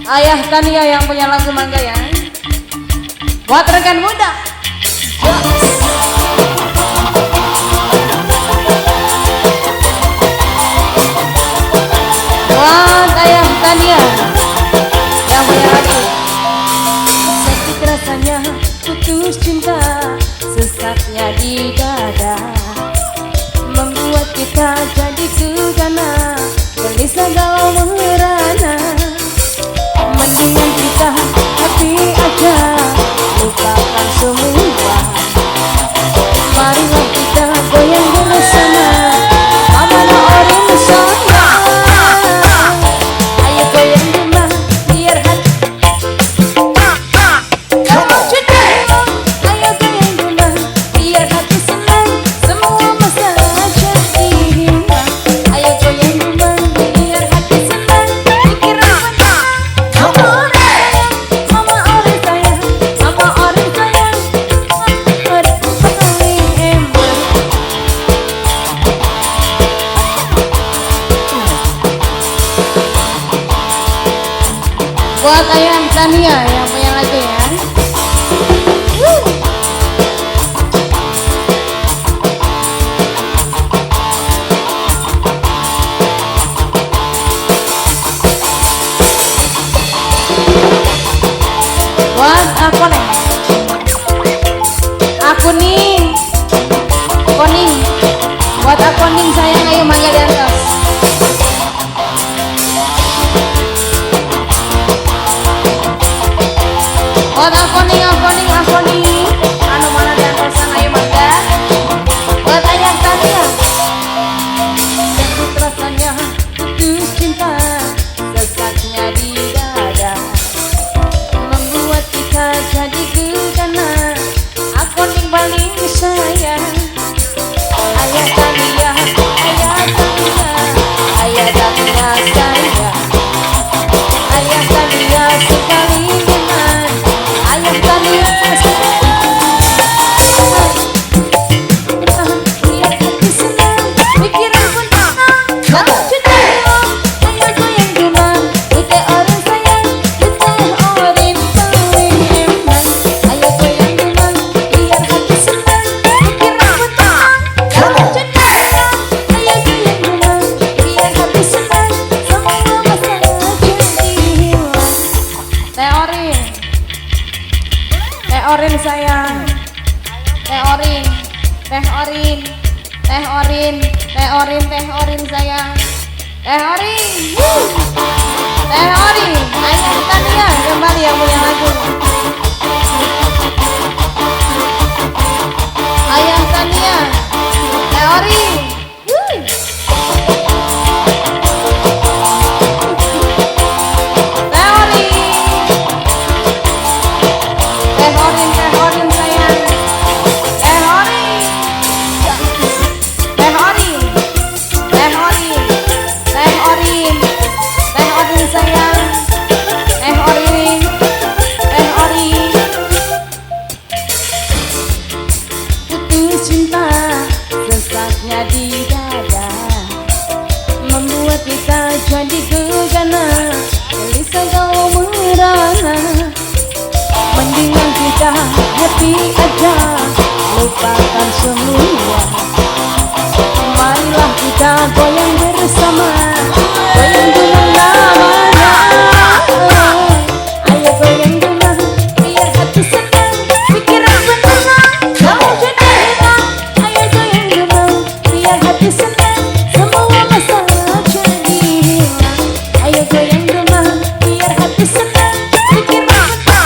Ayah Tania yang punya lagu mangga ya. Buat rekan muda. Buat Ayah Tania yang punya lagu. Sakit rasanya putus cinta, sesaknya di dada, membuat kita jadi gegana, gelisah galau merana. Mendingan kita happy aja, lupakan semua. Marilah kita goyang bersama, Mama Orin sayang. Ayo goyang dulu biar hati. Ayo goyang dulu biar hati senang, semua masalah jadi hilang. Ayo goyang dulu biar hati senang, pikiran tenang. Mama Orin sayang, Mama Orin sayang, Orin paling eman. Buat Ayah Tania yang punya lagu ya. Buat aku nih, aku nih, kuning. Buat aku nih sayang, ayo mangga di atas. Buat aku nih, aku nih, aku nih. Anu mana di atasan, ayo mangga. Buat Ayah Tania. Sakit rasanya putus cinta, sesaknya di dada, membuat kita jadi gegana. Aku nih paling sayang. Ayah Tania, Ayah Tania, Ayah Tania sayang. Ayah Tania sekali memang. Ayah Tania biar hati senang, pikiran pun tenang. Ayo goyang dumang, teh orin sayang, teh orin paling eman. Ayo goyang dumang, biar hati senang, pikiran pun tenang. Ayo goyang dumang, biar hati senang, semua masalah jadi hilang. Teh orin, teh orin sayang, teh orin, teh orin, teh orin, teh orin, teh orin sayang, teh orin, teh orin. Ayah Tania kembali yang punya lagu. Ayah Tania, teh orin. Teh orin, teh orin, teh orin sayang, teh orin, teh orin, teh orin, teh orin, teh orin sayang, teh orin, teh orin. Putus cinta, sesaknya di dada, membuat kita jadi gegana, gelisah galau merana. Mendingan kita happy aja, lupakan semua. Marilah kita goyang bersama, goyang dumang namanya. Ayo goyang dumang, biar hati senang, pikiran pun tenang. Ayo goyang dumang, biar hati senang, semua masalah jadi hilang. Ayo goyang dumang, biar hati senang, pikiran pun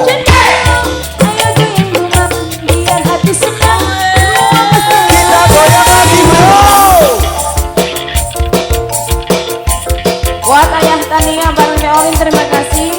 tenang. Ayo goyang dumang, biar hati senang, semua masalah. Kita goyang lagi bro. Buat Ayah Tania bareng Teh Orin terima kasih.